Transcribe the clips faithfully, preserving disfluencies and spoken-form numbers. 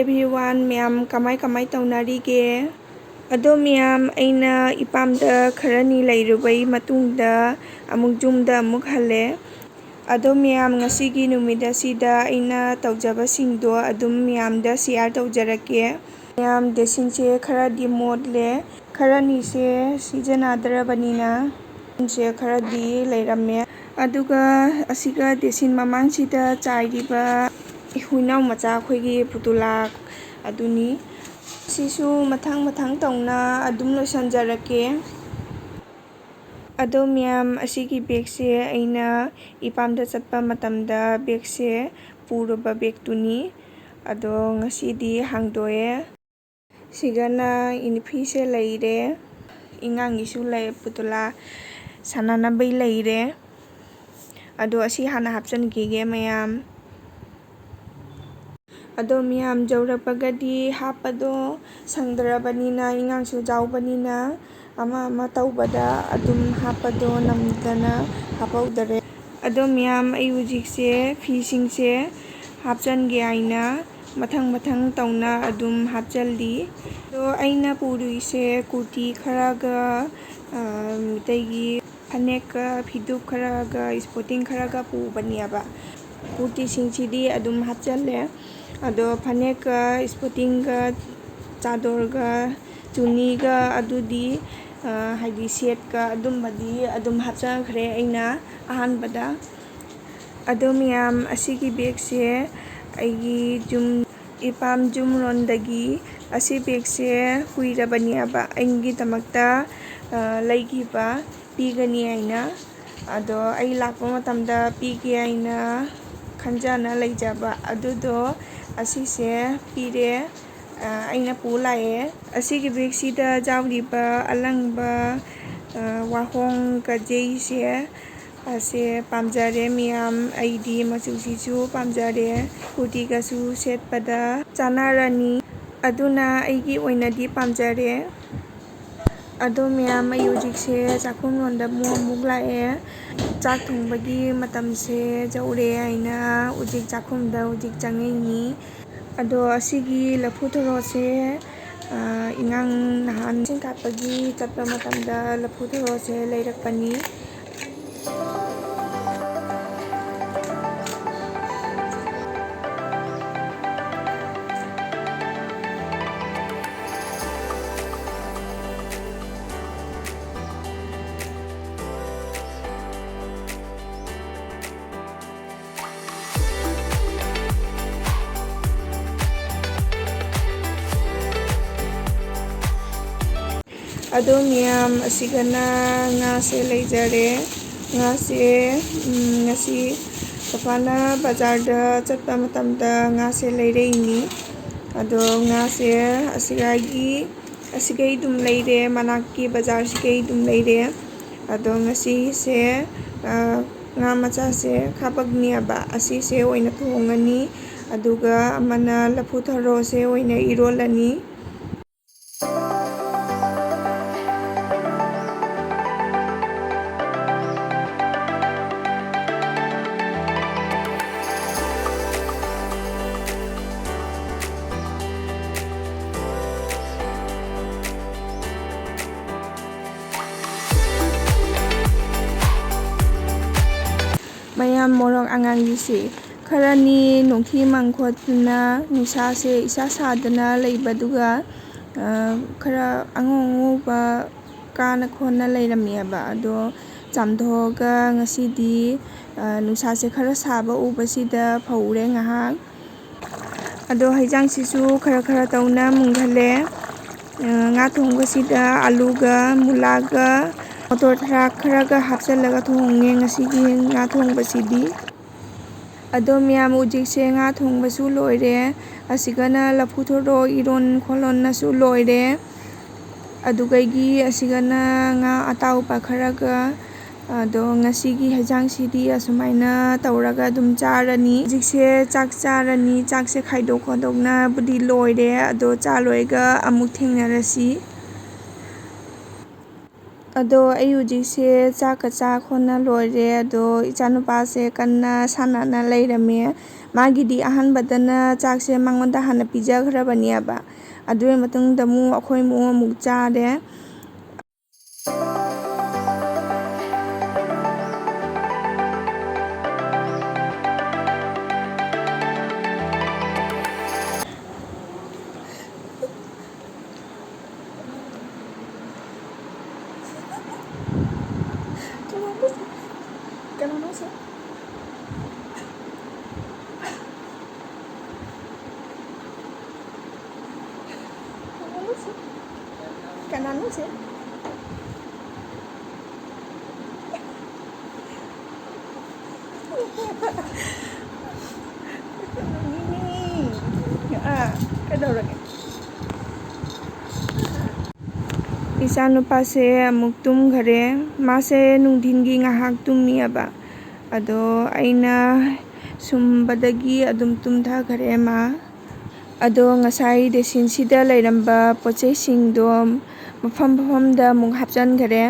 Everyone, ꯃꯌꯥꯝ ꯀꯃꯥꯏ ꯀꯃꯥꯏ ꯇꯧꯅꯔꯤꯒꯦ? ꯑꯗꯣ ꯃꯌꯥꯝ, ꯑꯩꯅ ꯏꯄꯥꯝꯗ ꯈꯔꯅꯤ ꯂꯩꯔꯨꯕꯩ ꯃꯇꯨꯡꯗ ꯑꯃꯨꯛ ꯌꯨꯝꯗ ꯑꯃꯨꯛ ꯍꯜꯂꯦ꯫ ꯑꯗꯣ ꯃꯌꯥꯝ, ꯉꯁꯤꯒꯤ ꯅꯨꯃꯤꯠ ꯑꯁꯤꯗ ꯑꯩꯅ ꯇꯧꯖꯕꯁꯤꯡꯗꯣ ꯑꯗꯨꯝ ꯃꯌꯥꯝꯗ share ꯇꯧꯖꯔꯛꯀꯦ꯫ ꯃꯌꯥꯝ, ꯗꯦꯁꯤꯟꯁꯦ ꯈꯔꯗꯤ ꯃꯣꯠꯂꯦ, ꯈꯔꯅꯤꯁꯦ ꯁꯤꯖꯤꯟꯅꯗ꯭ꯔꯕꯅꯤꯅ ꯁꯦ ꯈꯔꯗꯤ ꯂꯩꯔꯝꯃꯦ꯫ ꯑꯗꯨꯒ ꯑꯁꯤꯒ ꯗꯦꯁꯤꯟ ꯃꯃꯥꯡꯁꯤꯗ ꯆꯥꯏꯔꯤꯕ ꯍꯨꯏꯅꯥꯎ ꯃꯆꯥ ꯑꯩꯈꯣꯏꯒꯤ ꯄꯨꯇꯨꯂꯥ ꯑꯗꯨꯅꯤ꯫ ꯁꯤꯁꯨ ꯃꯊꯪ ꯃꯊꯪ ꯇꯧꯅ ꯑꯗꯨꯝ ꯂꯣꯏꯁꯤꯟꯖꯔꯛꯀꯦ꯫ ꯑꯗꯣ ꯃꯌꯥꯝ, ꯑꯁꯤꯒꯤ ꯕꯦꯒꯁꯦ ꯑꯩꯅ ꯏꯄꯥꯝꯗ ꯆꯠꯄ ꯃꯇꯝꯗ ꯕꯦꯒꯁꯦ ꯄꯨꯔꯨꯕ ꯕꯦꯒꯇꯨꯅꯤ꯫ ꯑꯗꯣ ꯉꯁꯤꯗꯤ ꯍꯥꯡꯗꯣꯛꯑꯦ꯫ ꯁꯤꯒꯅ ꯏꯅꯤꯐꯤꯁꯦ ꯂꯩꯔꯦ, ꯏꯉꯥꯡꯒꯤꯁꯨ ꯂꯩ, ꯄꯨꯇꯨꯂꯥ ꯁꯥꯟꯅꯅꯕꯩ ꯂꯩꯔꯦ꯫ ꯑꯗꯣ ꯑꯁꯤ ꯍꯥꯟꯅ ꯍꯥꯞꯆꯤꯟꯈꯤꯒꯦ ꯃꯌꯥꯝ꯫ ꯑꯗꯣ ꯃꯌꯥꯝ, ꯌꯧꯔꯛꯄꯒꯗꯤ ꯍꯥꯞꯄꯗꯣ ꯁꯪꯗ꯭ꯔꯕꯅꯤꯅ, ꯏꯉꯥꯡꯁꯨ ꯌꯥꯎꯕꯅꯤꯅ, ꯑꯃ ꯑꯃ ꯇꯧꯕꯗ ꯑꯗꯨꯝ ꯍꯥꯞꯄꯗꯣ ꯅꯪꯗꯅ ꯍꯥꯞꯍꯧꯗꯔꯦ꯫ ꯑꯗꯣ ꯃꯌꯥꯝ, ꯑꯩ ꯍꯧꯖꯤꯛꯁꯦ ꯐꯤꯁꯤꯡꯁꯦ ꯍꯥꯞꯆꯟꯒꯦ ꯍꯥꯏꯅ ꯃꯊꯪ ꯃꯊꯪ ꯇꯧꯅ ꯑꯗꯨꯝ ꯍꯥꯞꯆꯜꯂꯤ꯫ ꯑꯗꯣ ꯑꯩꯅ ꯄꯨꯔꯨꯏꯁꯦ ꯀꯨꯔꯇꯤ ꯈꯔꯒ, ꯑ, ꯃꯤꯇꯩꯒꯤ ꯐꯅꯦꯛꯀ ꯐꯤꯗꯨꯛ ꯈꯔꯒ ꯏꯁꯄꯣꯇꯤꯡ ꯈꯔꯒ ꯄꯨꯕꯅꯦꯕ꯫ ꯀꯨꯔꯇꯤꯁꯤꯡꯁꯤꯗꯤ ꯑꯗꯨꯝ ꯍꯥꯞꯆꯜꯂꯦ꯫ ꯑꯗꯣ ꯐꯅꯦꯛꯀ ꯏꯁꯄꯣꯇꯤꯡꯒ ꯆꯥꯗꯣꯔꯒ ꯆꯨꯅꯤꯒ ꯑꯗꯨꯗꯤ, ꯑ, ꯍꯥꯏꯗꯤ ꯁꯦꯠꯀ ꯑꯗꯨꯝꯕꯗꯤ ꯑꯗꯨꯝ ꯍꯥꯞꯆꯈ꯭ꯔꯦ ꯑꯩꯅ ꯑꯍꯥꯟꯕꯗ꯫ ꯑꯗꯣ ꯃꯌꯥꯝ, ꯑꯁꯤꯒꯤ ꯕꯦꯒꯁꯦ ꯑꯩꯒꯤ ꯌꯨꯝ, ꯏꯄꯥꯝ ꯌꯨꯝꯔꯣꯝꯗꯒꯤ ꯑꯁꯤ ꯕꯦꯒꯁꯦ ꯀꯨꯏꯔꯕꯅꯦꯕ ꯑꯩꯒꯤꯗꯃꯛꯇ, ꯑ, ꯂꯩꯈꯤꯕ, ꯄꯤꯒꯅꯤ ꯍꯥꯏꯅ꯫ ꯑꯗꯣ ꯑꯩ ꯂꯥꯛꯄ ꯃꯇꯝꯗ ꯄꯤꯒꯦ ꯍꯥꯏꯅ ꯈꯟꯖꯅ ꯂꯩꯖꯕ ꯑꯗꯨꯗꯣ ꯑꯁꯤꯁꯦ ꯄꯤꯔꯦ꯫ ꯑ, ꯑꯩꯅ ꯄꯨ ꯂꯥꯛꯑꯦ꯫ ꯑꯁꯤꯒꯤ ꯕꯦꯒꯁꯤꯗ ꯌꯥꯎꯔꯤꯕ ꯑꯂꯪꯕ, ꯑ, ꯋꯥꯍꯣꯡ ꯀꯖꯩꯁꯦ, ꯑꯁꯦ ꯄꯥꯝꯖꯔꯦ ꯃꯌꯥꯝ꯫ ꯑꯩꯗꯤ ꯃꯆꯨꯁꯤꯁꯨ ꯄꯥꯝꯖꯔꯦ, ꯀꯨꯔꯇꯤꯒꯁꯨ ꯁꯦꯠꯄꯗ ꯆꯥꯟꯅꯔꯅꯤ꯫ ꯑꯗꯨꯅ ꯑꯩꯒꯤ ꯑꯣꯏꯅꯗꯤ ꯄꯥꯝꯖꯔꯦ꯫ ꯑꯗꯣ ꯃꯌꯥꯝ, ꯑꯩ ꯍꯧꯖꯤꯛꯁꯦ ꯆꯥꯛꯈꯨꯝꯂꯣꯝꯗ ꯑꯃꯨꯛ ꯑꯃꯨꯛ ꯂꯥꯛꯑꯦ꯫ ꯆꯥꯛ ꯊꯣꯡꯕꯒꯤ ꯃꯇꯝꯁꯦ ꯌꯧꯔꯦ ꯍꯥꯏꯅ ꯍꯧꯖꯤꯛ ꯆꯥꯛꯈꯨꯝꯗ ꯍꯧꯖꯤꯛ ꯆꯪꯉꯛꯏꯅꯤ꯫ ꯑꯗꯣ ꯑꯁꯤꯒꯤ ꯂꯐꯨ ꯊꯔꯣꯁꯦ, ꯑ, ꯏꯉꯥꯡ ꯅꯍꯥꯟ ꯆꯤꯡ ꯀꯥꯞꯄꯒꯤ ꯆꯠꯄ ꯃꯇꯝꯗ ꯂꯐꯨ ꯊꯔꯣꯁꯦ ꯂꯩꯔꯛꯄꯅꯤ꯫ ꯑꯗꯣ ꯃꯌꯥꯝ, ꯑꯁꯤꯒꯅ ꯉꯥꯁꯦ ꯂꯩꯖꯔꯦ꯫ ꯉꯥꯁꯦ, ꯎꯝ, ꯉꯁꯤ ꯄꯄꯥꯅ ꯕꯖꯥꯔꯗ ꯆꯠꯄ ꯃꯇꯝꯗ ꯉꯥꯁꯦ ꯂꯩꯔꯛꯏꯅꯤ꯫ ꯑꯗꯣ ꯉꯥꯁꯦ ꯑꯁꯤꯒꯤ, ꯑꯁꯤꯒꯩ ꯑꯗꯨꯝ ꯂꯩꯔꯦ, ꯃꯅꯥꯛꯀꯤ ꯕꯖꯥꯔꯁꯤꯒꯩ ꯑꯗꯨꯝ ꯂꯩꯔꯦ꯫ ꯑꯗꯣ ꯉꯁꯤꯁꯦ, ꯑ, ꯉꯥ ꯃꯆꯥꯁꯦ ꯈꯥꯕꯛꯅꯦꯕ, ꯑꯁꯤꯁꯦ ꯑꯣꯏꯅ ꯊꯣꯡꯉꯅꯤ꯫ ꯑꯗꯨꯒ ꯑꯃꯅ ꯂꯐꯨ ꯊꯔꯣꯁꯦ ꯑꯣꯏꯅ ꯏꯔꯣꯜꯂꯅꯤ꯫ ꯃꯌꯥꯝ, ꯃꯣꯔꯣꯛ ꯑꯉꯥꯡꯕꯤꯁꯤ ꯈꯔꯅꯤ ꯅꯣꯡꯊꯤ ꯃꯪ ꯈꯣꯠꯇꯅ ꯅꯨꯡꯁꯥꯁꯦ ꯏꯁꯥ ꯁꯥꯗꯅ ꯂꯩꯕꯗꯨꯒ, ꯑ, ꯈꯔ ꯑꯉꯧ ꯑꯉꯧꯕ ꯀꯥꯅ ꯈꯣꯠꯅ ꯂꯩꯔꯝꯃꯦꯕ꯫ ꯑꯗꯣ ꯆꯥꯝꯊꯣꯛꯑꯒ ꯉꯁꯤꯗꯤ, ꯑ, ꯅꯨꯡꯁꯥꯁꯦ ꯈꯔ ꯁꯥꯕ ꯎꯕꯁꯤꯗ ꯐꯧꯔꯦ ꯉꯥꯏꯍꯥꯛ꯫ ꯑꯗꯣ ꯍꯩꯖꯥꯡꯁꯤꯁꯨ ꯈꯔ ꯈꯔ ꯇꯧꯅ ꯃꯨꯟꯈꯠꯂꯦ꯫ ꯑ, ꯉꯥ ꯊꯣꯡꯕꯁꯤꯗ ꯑꯂꯨꯒ ꯃꯨꯂꯥꯒ ꯃꯣꯇꯣꯔ ꯊꯔꯥꯛ ꯈꯔꯒ ꯍꯥꯞꯆꯤꯜꯂꯒ ꯊꯣꯡꯉꯦ ꯉꯁꯤꯒꯤ ꯉꯥ ꯊꯣꯡꯕꯁꯤꯗꯤ꯫ ꯑꯗꯣ ꯃꯌꯥꯝ, ꯍꯧꯖꯤꯛꯁꯦ ꯉꯥ ꯊꯣꯡꯕꯁꯨ ꯂꯣꯏꯔꯦ꯫ ꯑꯁꯤꯒꯅ ꯂꯐꯨ ꯊꯣꯔꯣ ꯏꯔꯣꯟ ꯈꯣꯠꯂꯣꯟꯅꯁꯨ ꯂꯣꯏꯔꯦ꯫ ꯑꯗꯨꯗꯒꯤ ꯑꯁꯤꯒꯅ ꯉꯥ ꯑꯇꯥꯎꯕ ꯈꯔꯒ꯫ ꯑꯗꯣ ꯉꯁꯤꯒꯤ ꯍꯦꯟꯖꯥꯡꯁꯤꯗꯤ ꯑꯁꯨꯃꯥꯏꯅ ꯇꯧꯔꯒ ꯑꯗꯨꯝ ꯆꯥꯔꯅꯤ꯫ ꯍꯧꯖꯤꯛꯁꯦ ꯆꯥꯛ ꯆꯥꯔꯅꯤ꯫ ꯆꯥꯛꯁꯦ ꯈꯥꯏꯗꯣꯛ ꯈꯣꯠꯇꯣꯛꯅꯕꯨꯗꯤ ꯂꯣꯏꯔꯦ꯫ ꯑꯗꯣ ꯆꯥ ꯂꯣꯏꯔꯒ ꯑꯃꯨꯛ ꯊꯦꯡꯅꯔꯁꯤ꯫ ꯑꯗꯣ ꯑꯩ ꯍꯧꯖꯤꯛꯁꯦ ꯆꯥꯛꯀ ꯆꯥ ꯈꯣꯠꯅ ꯂꯣꯏꯔꯦ꯫ ꯑꯗꯣ ꯏꯆꯥꯅꯨꯄꯥꯁꯦ ꯀꯟꯅ ꯁꯥꯟꯅꯅ ꯂꯩꯔꯝꯃꯦ꯫ ꯃꯥꯒꯤꯗꯤ ꯑꯍꯥꯟꯕꯗꯅ ꯆꯥꯛꯁꯦ ꯃꯉꯣꯟꯗ ꯍꯥꯟꯅ ꯄꯤꯖꯈ꯭ꯔꯕꯅꯦꯕ꯫ ꯑꯗꯨꯒꯤ ꯃꯇꯨꯡꯗ ꯑꯃꯨꯛ ꯑꯩꯈꯣꯏ ꯏꯃꯨꯡ ꯑꯃꯨꯛ ꯆꯥꯔꯦ꯫ ꯀꯅꯥꯅꯣ ꯁꯦ? ꯑꯥ, ꯀꯩꯗꯧꯔꯒꯦ? ꯏꯆꯥꯅꯨꯄꯥꯁꯦ ꯑꯃꯨꯛ ꯇꯨꯝꯈꯔꯦ꯫ ꯃꯥꯁꯦ ꯅꯨꯡꯊꯤꯟꯒꯤ ꯉꯥꯏꯍꯥꯛ ꯇꯨꯝꯃꯤꯑꯕ꯫ ꯑꯗꯣ ꯑꯩꯅ ꯁꯨꯝꯕꯗꯒꯤ ꯑꯗꯨꯝ ꯇꯨꯝꯊꯈꯔꯦ ꯃꯥ꯫ ꯑꯗꯣ ꯉꯁꯥꯏ ꯗꯦꯁꯤꯟꯁꯤꯗ ꯂꯩꯔꯝꯕ ꯄꯣꯠ ꯆꯩꯁꯤꯡꯗꯣ ꯃꯐꯝ ꯃꯐꯝꯗ ꯑꯃꯨꯛ ꯍꯥꯞꯆꯤꯟꯈꯔꯦ꯫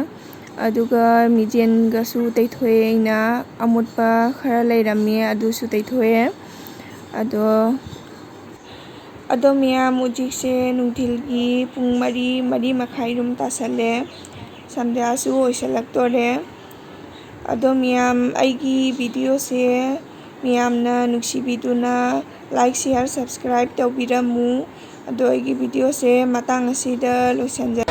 ꯑꯗꯨꯒ ꯃꯤꯖꯦꯟꯒꯁꯨ ꯇꯩꯊꯣꯛꯑꯦ ꯑꯩꯅ, ꯑꯃꯣꯠꯄ ꯈꯔ ꯂꯩꯔꯝꯃꯤ ꯑꯗꯨꯁꯨ ꯇꯩꯊꯣꯛꯑꯦ꯫ ꯑꯗꯣ, ꯑꯗꯣ ꯃꯌꯥꯝ, ꯍꯧꯖꯤꯛꯁꯦ ꯅꯨꯡꯊꯤꯜꯒꯤ ꯄꯨꯡ ꯃꯔꯤ, ꯃꯔꯤ ꯃꯈꯥꯏ ꯑꯗꯨꯝ ꯇꯥꯁꯜꯂꯦ꯫ ꯁꯟꯗ꯭ꯌꯥꯁꯨ ꯑꯣꯏꯁꯜꯂꯛꯇꯣꯔꯦ꯫ ꯑꯗꯣ ꯃꯌꯥꯝ, ꯑꯩꯒꯤ ꯚꯤꯗꯤꯑꯣꯁꯦ ꯃꯌꯥꯝꯅ ꯅꯨꯡꯁꯤꯕꯤꯗꯨꯅ like, share, subscribe ꯇꯧꯕꯤꯔꯝꯃꯨ꯫ ꯑꯗꯣ ꯑꯩꯒꯤ ꯚꯤꯗꯤꯑꯣꯁꯦ ꯃꯇꯥꯡ ꯑꯁꯤꯗ ꯂꯣꯏꯁꯤꯟꯖꯔꯦ꯫